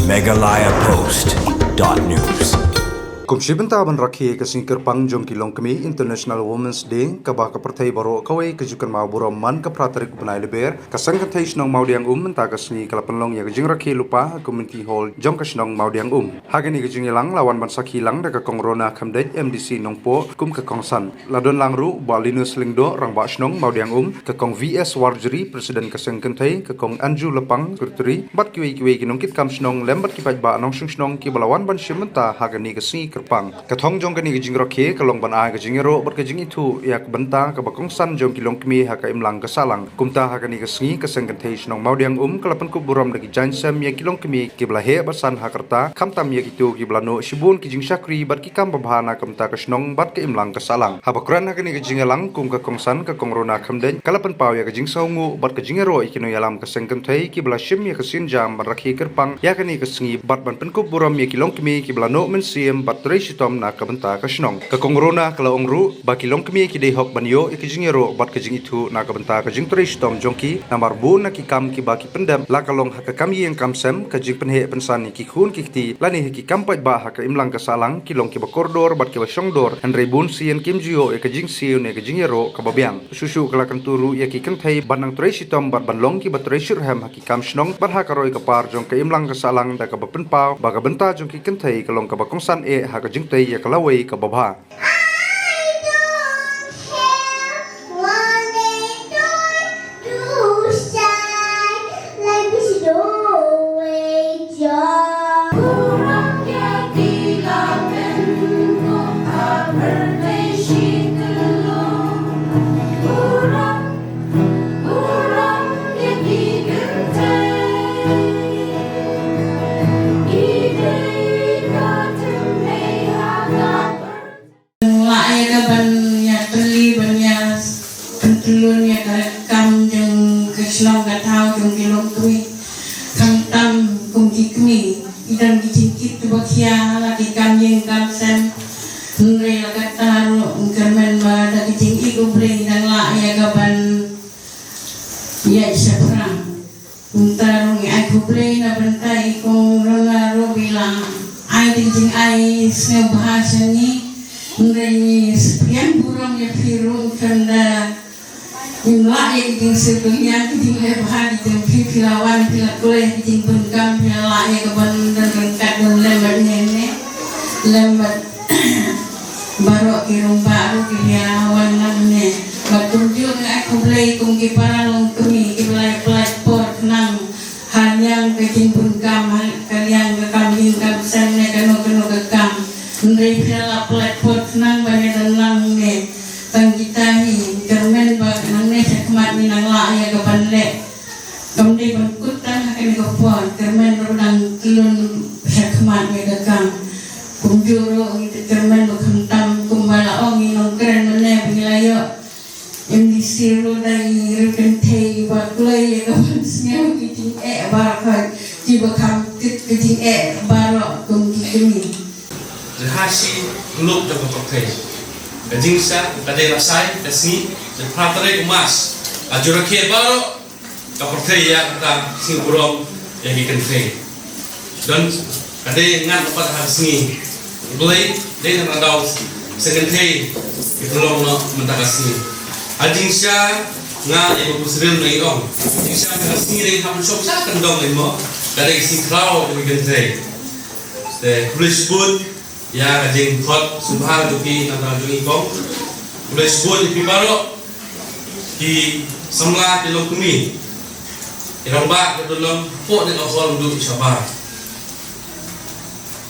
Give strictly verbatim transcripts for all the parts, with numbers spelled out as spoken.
Meghalaya Post dot news. Kum shi bynta ban rakhe ka sngi kyrpang jong ki longkmie, International Women's Day, kaba ka pyrthei baroh kawei ka ju kynmaw burom man ka phra tarik u bnai Lber, ka Seng Kynthei Shnong Mawdiangum mynta ka sngi ka la pynlong ïa ka jingrakhe lypa ha Community Hall jong ka shnong Mawdiangum. Ha kane ka jingïalang la wan ban sakhi lang da ka Kong Rona Khymdeit, M D C Nongpoh, kum ka kongsan. La don lang ruh Bah Linus Lyngdoh, Rangbah Shnong Mawdiangum, ka Kong V S Warjri, President ka Seng Kynthei, ka Kong Anju Lapang, Secretary, bad kiwei kiwei ki nongkitkam shnong lem bad ki paidbah nongshong shnong kiba la wan ban shim bynta ha kane ka sngi kyrpang. Ka thong jong kane ka jingrakhe ka long ban ai ka jingïaroh bad ka jingithuh ïa ka bynta kaba kongsan jong ki longkmie ha ka imlang ka sahlang. Kumta ha kane ka sngi ka Seng Kynthei Shnong Mawdiangum ka la pynkup burom da ki jaiñsem ïa ki longkmie kiba la heh bad san ha ka rta, khamtam ïa kito kiba la noh shibun ki jingshakri bad ki kam babha na ka bynta ka shnong bad ka imlang ka sahlang. Haba kren ha kane ka jingïalang kum ka kongsan, ka Kong Rona Khymdeit ka la pynpaw ïa ka jingsngewnguh bad ka jingïaroh ïa ki nongïalam ka Seng Kynthei kiba la shim ïa ka sienjam ban rakhe kyrpang ïa kane ka sngi bad ban pynkup burom ïa ki longkmie kiba la noh mynsiem bad trei shitom na ka bynta ka shnong. Ka Kong Rona ka la ong ruh ba ki longkmie ki dei hok ban ïoh ïa ka jingïaroh bad ka jingithuh na ka bynta ka jingtrei shitom jong ki, namar bun na ki kam kiba ki pyndep, la ka long ha ka kam ïing kam sem, ka jingpynheh pynsan ïa ki khun ki kti, lane ha ki kam paidbah ha ka imlang ka sahlang, ki long kiba kordor bad kiba shongdor, hynrei bun sien kim ju ïoh ïa ka jingsiew ne ka jingïaroh kaba biang. Shuh shuh ka la kyntu ruh ïa ki kynthei ban nang trei shitom bad ban long kiba trei shitrhem ha ki kam shnong bad ha ka roi ka par jong ka imlang ka sahlang da kaba pynpaw ba ka bynta jong ki kynthei ka long kaba kongsan eh ha ka jingtei ïa ka lawei kaba bha. I don't care what they do, do shine like this, do it, John. Lah ïa ka ban ïa pynlong ban ïa pyntlun ïa ka kam jong ka shnong ka thaw jong ki longkmie. Khamtam kum ki kmie, i don ki jingkit kiba khia la ki kam ïing kam sem. Hynrei la katta ruh nga kyrmen ba da ki jingïeit U Blei dang lah ïa ka ban ïa shaphrang. Mynta ruh ngi ai khublei na bynta i Kong Rona ruh ba i la ai da ki jingai sngewbha sha ngi. Hynrei ngi sngewbha burom ïa phi ruh, khamtam ngim lah ïa ki jingsngewthuh ïa ki jingleh bha ki jong phi, phi la wan phi la kloi ki jingpynkam, phi la lah ïa ka ban don ryngkat don lem bad ngi ne. Lem bad baroh ki rangbah ruh ki ïa wan nangne. Bad kumjuh nga ai khublei kum ki para longkmie kiba la pynlait por khnang ha liang ka jingpynkam, ha ka liang ka kam ïing kam sem ne kano kano ka kam. Hynrei phi la pynlait por khnang ban ïa don nangne. Tang kita hi, kyrmen ba nangne shakhmat ngi nang lah ïa ka ban leh. Kam dei ban kut tang ha kane ka por, kyrmen ruh dang tlun shakhmat ïa ka kam. Kumjuh ruh ngi kyrmen ba khamtam kumba la ong i nongkren mynne ba ngi la ïoh M D C ruh dang i riew kynthei ba kloi ïa ka ban sngew ki jingeh baroh, kiba kham kit ki jingeh baroh kum ki kmie. Jong ka shi glop jong ka pyrthei. Ka jingshah ka dei la shai ka sngi, ka phra tarik u March. Ka ju rakhe baroh ka pyrthei ïa kata ka sngi burom ïa ki kynthei. Don ka dei ngan pat ha ka sngi. Blei dei na ka daw Seng Kynthei ki pynlong noh mynta ka sngi. Ha jingshah nga ïa ka Busril na i ong. Jingshah ka sngi dei ha pynshong sha kyndong imo. Ka dei ka sngi khraw ïa ki kynthei. Te khublei shibun ïa ka jingkhot sngewbha jong phi na ka jong i kong. Khublei shibun ïa phi baroh ki samla ki longkmie. Ki rangbah ki don long hapoh ne ka hall du shabar.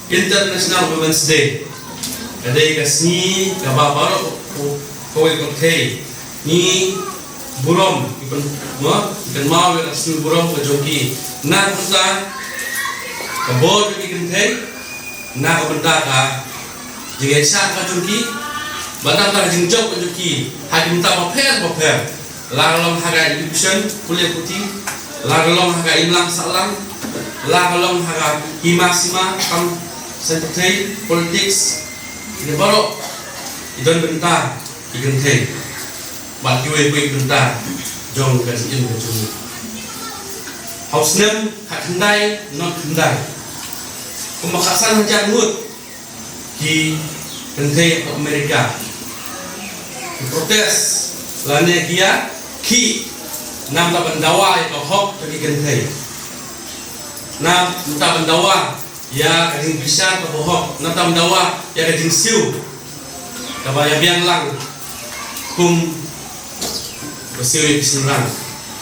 International Women's Day ka dei ka sngi kaba baroh ko ko ko ko thei. Ngi burom, ngi pyn-, mo, ngi kynmaw ïa ka sngi burom ka jong ki. Na ka bynta ka bor jong ki kynthei, na ka bynta ka jingïaishah ka jong ki, bad na ka bynta ka jingjop ka jong ki ha ki bynta bapher bapher. La ka long ha ka education, pule puthi, la ka long ha ka imlang sahlang, la ka long ha ka hima sima, kam seng kynthei, politics, kine baroh ki don bynta ki kynthei bad kiwei kiwei ki bynta jong ka jingim ka jong ngi. Ha u snem khatkhyndai nongkhyndai, Kumba khatsan hajar ngut ki kynthei Amerika ki protest lane ki ïakhih namar ban dawa ïa ka hok jong ki kynthei. Namar ban dawa ïa ka jingbishar kaba hok, namar ban dawa ïa ka jingsiew kaba ïa biang lang kum ka siew ïa ki shynrang.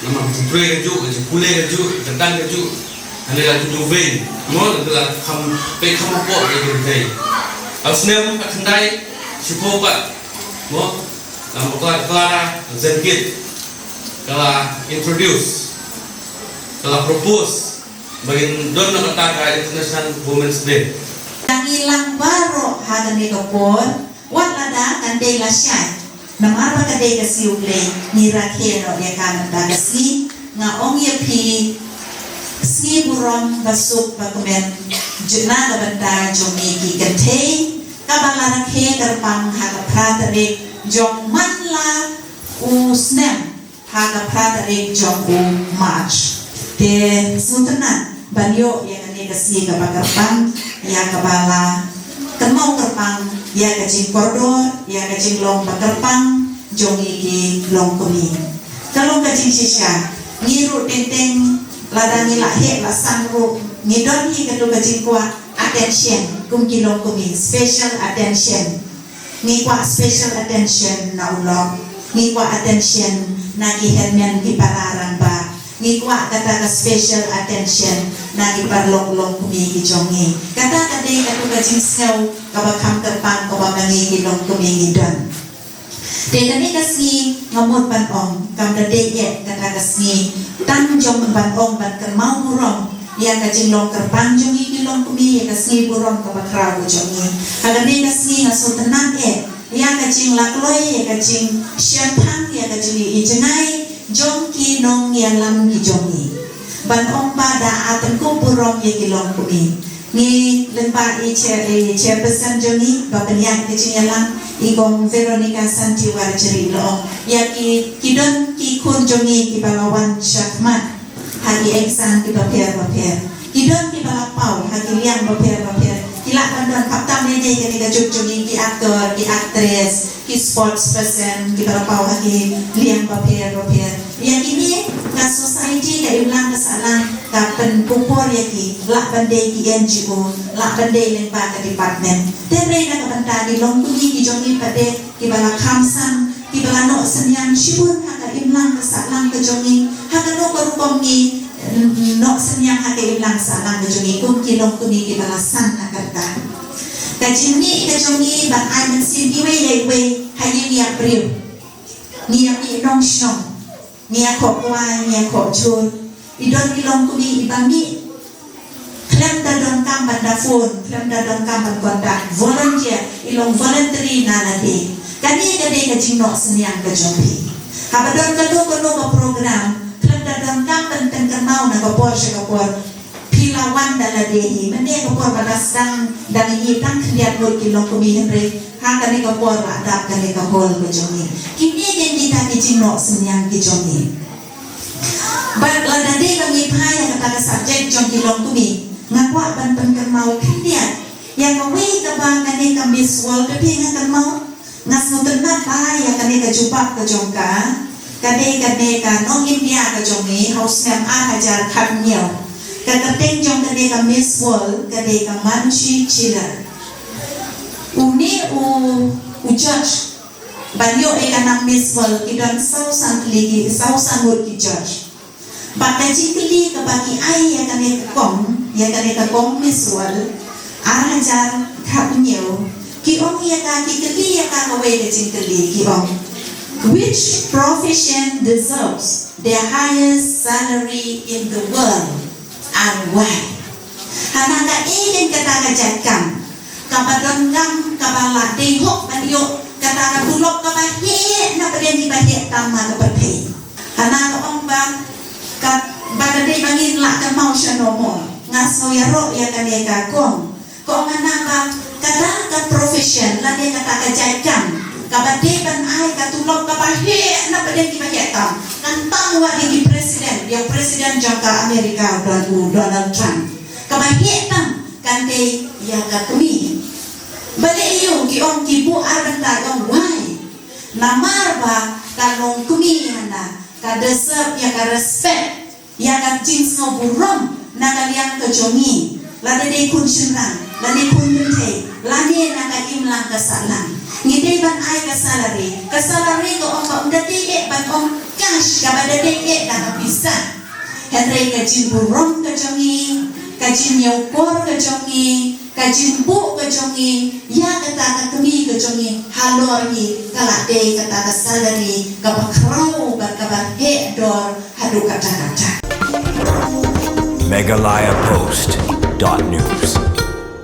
Namar ka jingtrei kajuh, ka jingpule kajuh, ka dang kajuh. Hynrei la ju veng mo, la kham peit kham hapoh ïa ki kynthei. Ha u snem khatkhyndai shiphew pat mo, la Mama Clara Zenkin ka la introduce, ka la propose ba ngin don na kata ka International Women's Day. Ngi lang baroh ha kane ka por, wat lada kan dei lashai. Namar ba ka dei ka sngi U Blei, ngi rakhe noh ïa ka mynta ka sngi. Nga ong ïa phi, sngi burom ba suk ba kmen jong, na ka bynta jong ngi ki kynthei, kaba la rakhe kyrpang ha ka phra tarik jong man la u snem, ha ka phra tarik jong u March. Te sngewtynnat ban ïoh ïa kane ka sngi kaba kyrpang, ïa kaba la kynmaw kyrpang ïa ka jingkordor, ïa ka jinglong ba kyrpang jong ngi ki longkmie. Ka long ka jingshisha, ngi ruh teng teng lada ngi la heh la san ruh, ngi don hi katu ka jingkwah attention kum ki longkmie, special attention. Ngi kwah special attention na u lok. Ngi kwah attention na ki hynmen ki para rangbah. Ngi kwah kata ka special attention na ki paralok longkmie ki jong ngi. Kata ka dei katu ka jingsngew kaba kham kyrpang kaba ma ngi ki longkmie ngi don. Te kane ka sngi nga mut ban ong, kam da dei eh kata ka sngi tang jong ban ong ban kynmaw burom ïa ka jinglong kyrpang jong ngi ki longkmie, ïa ka sngi burom kaba khraw ka jong ngi. Ha kane ka sngi nga sngewtynnat eh ïa ka jinglakloi, ïa ka jingshemphang, ïa ka jingïohi jngai jong ki nongïalam ki jong ngi. Ban ong ba da ai tyngkup burom ïa ki longkmie. Ngi lyngba i chair, i chairperson jong ngi ba pynïaid ka jingïalang, i Kong Veronica Santiwar Jri, la ong ïa ki, ki don ki khun jong ngi kiba la wan shakhmat ha ki exam kiba pher ba pher. Ki don kiba la paw ha ki liang ba pher ba pher. Ki lah ban don, khamtam ne ne kane ka juk jong ngi, ki actor, ki actress, ki sports person, kiba la paw ha ki liang ba pher ba pher. Ïa kine ka society, ka imlang ka sahlang ka pynpupur ïa ki, lah ban dei ki N G O, lah ban dei lyngba ka department. Te hynrei na ka bynta ki longkmie ki jong ngi pat de kiba la kham san, kiba la noh synñiang shibun ha ka imlang ka sahlang ka jong ngi, ha kano ka rukom ngi, mm, noh synñiang ha ka imlang sahlang ka jong ngi kum ki longkmie kiba la san ha kata. Ka jingmih ka jong ngi ban ai mynsiem iwei ïa iwei ha ïing ïa briew. Ngi ïa mih nong shnong, ngi ïa khoh kwai, ngi ïa khoh jhur. I don i longkmie iba mih khlem da donkam ban da phone, khlem da donkam ban contact, volunteer, i long voluntary na lade. Kane ka dei ka jingnoh synñiang ka jong phi. Haba don kano kano ka program, khlem da donkam ban pynkynmaw na ka por sha ka por, phi la wan da lade hi. Mynne ka por ba la sdang da ngi tang khyndiat ngut ki longkmie, hynrei ha kane ka por la dap kane ka hall ka jong ngi. Kine ki dei kita ki jingnoh synñiang ki jong ngi. Bad lada dei ba ngi phai ha kata ka subject jong ki longkmie, nga kwah ban pynkynmaw khyndiat ïa kawei kaba kane ka Miss World, da phi nga kynmaw, nga sngewtynnat ba ïa kane ka jubab ka jong ka, ka dei kane ka nong India ka jong ngi ha u snem ar hajar khathynñiew. Ka kyrteng jong kane ka Miss World ka dei ka Manushi Chhillar. Une u, u judge ban ïoh ïa ka nam Miss World ki don saw san tylli ki, saw san ngut ki judge. Bad ka jingkylli kaba ki ai ïa kane ka kong, ïa kane ka kong Miss World ar hajar khathynñiew, ki ong ïa ka, ki kylli ïa ka kawei ka jingkylli, ki ong, "Which profession deserves the highest salary in the world and why?" Hana ka ei kata ka jait kam kaba donkam, kaba la dei hok ban ïoh kata ka tulop kaba heh na pdeng kiba heh tam ha ka pyrthei. Hana ka ong ba, ka, ba ka dei ba ngin lah kynmaw shano mo. Nga sngew ïaroh ïa kane ka kong. Ka ong hana ba kata ka profession lane kata ka jait kam kaba dei ban ai ka tulop kaba heh na pdeng kiba heh tam, kan tam wat ïa ki president, ïa u president jong ka America, u Don-, u Donald Trump. Kaba heh tam kan Ïa ka kmie. Balei ïoh ki ong ki buh ar bynta ong why? Namar ba ka long kmie hana ka deserve ïa ka respect, ïa ka jingsngewburom na ka liang ka jong ngi. Lada dei khun shynrang, lada dei khun kynthei, lane na ka imlang ka sahlang. Ngi dei ban ai ka salary, ka salary ka ong ka ong da dei eh ban ong cash kaba da dei eh da ka pisa. Hynrei ka jingburom ka jong ngi, ka jingïakor ka jong ngi, ka jingbuh ka jong ngi ïa kata ka kmie ka jong ngi halor ngi, ka la dei kata ka salary kaba khraw bad kaba heh dor haduh katta katta. Meghalaya Post dot news.